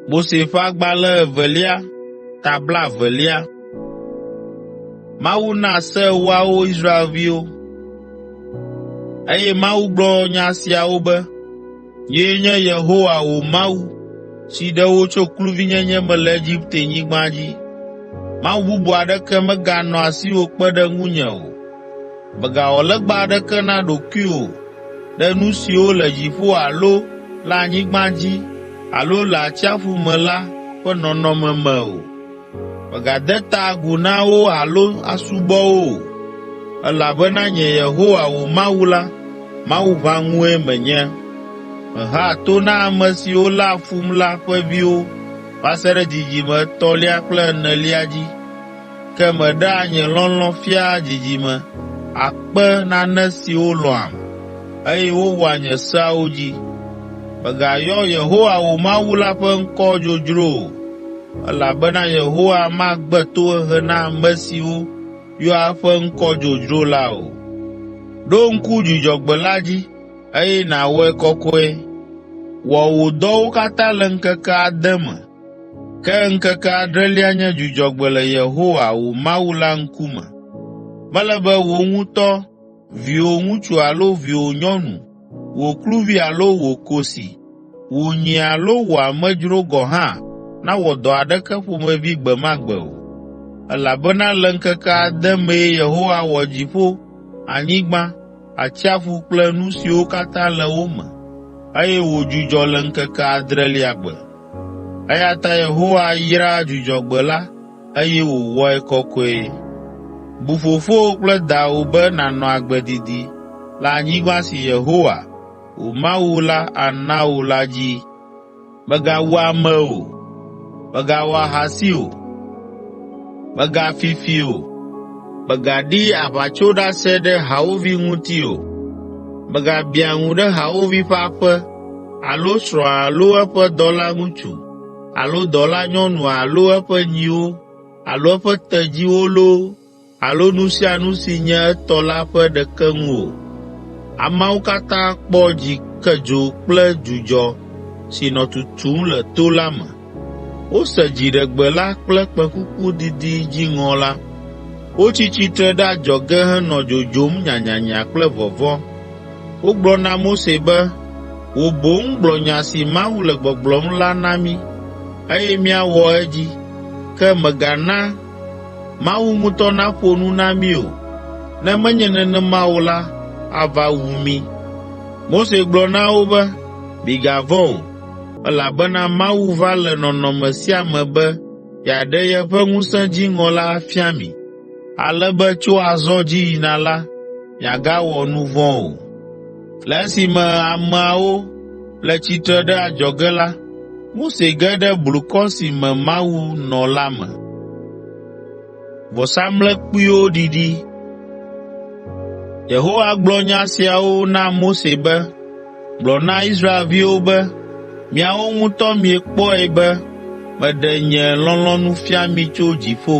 Mose ƒe Agbalẽ Evelia ta blaevelia. Mawu na Se Ewoawo Israelviwo. Eye Mawu gblɔ nya siawo be, “Nyee nye Yehowa, wò Mawu, si ɖe wò tso kluvinyenye me le Egiptenyigba dzi. Mawu bubu aɖeke meganɔ asiwò kpe ɖe ŋunye o. Mègawɔ legba aɖeke na ɖokuiwò ɖe nu siwo le dziƒo alo le anyigba dzi alo le atsiaƒu me la ƒe nɔnɔme me o. Mègade ta agu na wo alo asubɔ wo o, elabena nye Yehowa, wò Mawu la, Mawu ʋãŋue menye. Mehea to na ame siwo léa fum la ƒe viwo va se ɖe dzidzime etɔ̃lia kple enelia dzi, ke meɖea nye lɔlɔ̃ fiaa dzidzime akpe nane siwo lɔ̃am, eye wowɔa nye seawo dzi. Mègayɔ Yehowa wò Mawu la ƒe ŋkɔ dzodzro o, elabena Yehowa magbe tohehe na ame siwo yɔa eƒe ŋkɔ dzodzro la o. Ɖo ŋku Dzudzɔgbe la dzi, eye nàwɔe kɔkɔe. Wɔ wò dɔwo katã le ŋkeke ade me, ke ŋkeke adrelia nye dzudzɔgbe le Yehowa, wò Mawu la ŋkume. Mele be wò ŋutɔ, viwò ŋutsu alo viwò nyɔnu, wò kluvi alo wò kosi, wò nyi alo wò amedzro gɔ̃ hã nawɔ dɔ aɖeke ƒomevi gbe ma gbe o, elabena le ŋkeke ade mee Yehowa wɔ dziƒo, anyigba, atsiaƒu kple nu siwo katã le wo me, eye wòdzudzɔ le ŋkeke adrelia gbe. Eya ta Yehowa yra Dzudzɔgbe la, eye wòwɔe kɔkɔe. Bu fofowò kple dawò be nànɔ agbe didi le anyigba si Yehowa, wò Mawu la ana wò la dzi. Mègawu ame o. Mègawɔ ahasi o. Mègafi fi o. Mègaɖi aʋatsoɖase ɖe hawòvi ŋuti o. Mègabiã ŋu ɖe hawòvi ƒe aƒe alo srɔ̃a alo eƒe dɔlaŋutsu alo dɔlanyɔnu alo eƒe nyiwo alo eƒe tedziwo loo alo nu sia nu si nye etɔ la ƒe ɖeke ŋu o. Ameawo katã kpɔ dzikedzo kple dzudzɔ si nɔ tutum le to la me. Wose dziɖegbe la kple kpẽkuku didi dziŋɔ la. Wotsi tsitre ɖe adzɔge henɔ dzodzom nyanyanya kple vɔvɔ̃. Wogblɔ na Mose be, “Wò boŋ gblɔ nya si Mawu le gbɔgblɔm la na mí, eye míawɔ edzi, ke mègana Mawu ŋutɔ naƒo nu na mí o, ne menye nenema o la, ava wu mí.” Mose gblɔ na wo be, “Migavɔ̃ o, elabena Mawu va le nɔnɔme sia me be yeaɖe yeƒe ŋusẽ dziŋɔ la afia mi, ale be tso azɔ dzi yina la, miagawɔ nu vɔ̃ o.” Le esime ameawo le tsitre ɖe adzɔge la, Mose ge ɖe blukɔ si me Mawu nɔ la me. Yehowa gblɔ nya siawo na Mose be, “Gblɔ na Israelviwo be, ‘Miawo ŋutɔ miekpɔe be meɖe nye lɔlɔ̃nu fia mi tso dziƒo.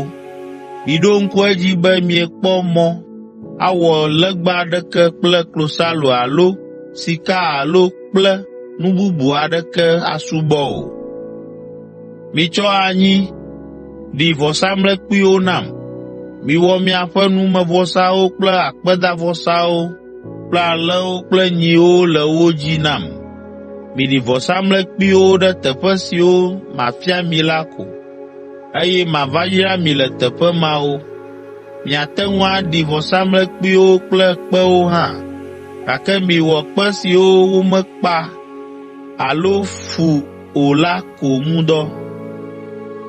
Miɖo ŋku edzi be miekpɔ mɔ awɔ legba aɖeke kple klosalo alo sika alo kple nu bubu aɖeke asubɔ o. Mitsɔ anyi ɖi vɔsamlekpuiwo nam. Miwɔ miaƒe numevɔsawo kple akpedavɔsawo kple alẽwo kple nyiwo le wo dzi nam. Miɖi vɔsamlekpuiwo ɖe teƒe siwo mafia mi la ko, eye mava yra mi le teƒe mawo. Miate ŋu aɖi vɔsamlekpuiwo kple kpewo hã, gake miwɔ kpe siwo womekpa alo fu o la ko ŋu dɔ.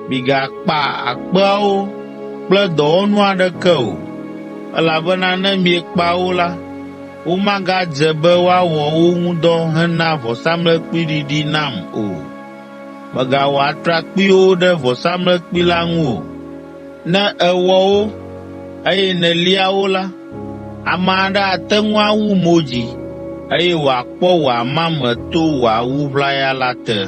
Migakpa kpeawo kple dɔwɔnu aɖeke o, elabena ne miekpa wo la, womagadze be woawɔ wo ŋu dɔ hena vɔsamlekpui ɖiɖi nam o. Mègawɔ atrakpuiwo ɖe vɔsamlekpui la ŋu o. Ne èwɔ wo, eye nèlia wo la, ame aɖe ate ŋu awu mo dzi, eye wòakpɔ wò amame to wò awu ʋlaya la te.